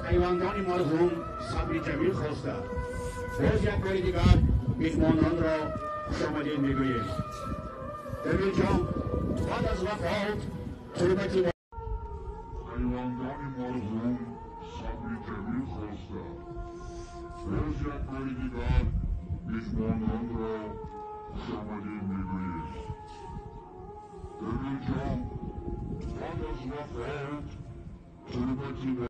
Пайвандони марҳум сабри ҷамил хоста, боз як бори дигар меҳмононро хушомадед мегӯем. Дамирҷон, баъд аз вафот турбати Пайвандони марҳум сабри ҷамил хоста, боз як бори дигар меҳмононро хушомадед мегӯем. Дамирҷон, баъд аз вафот турбати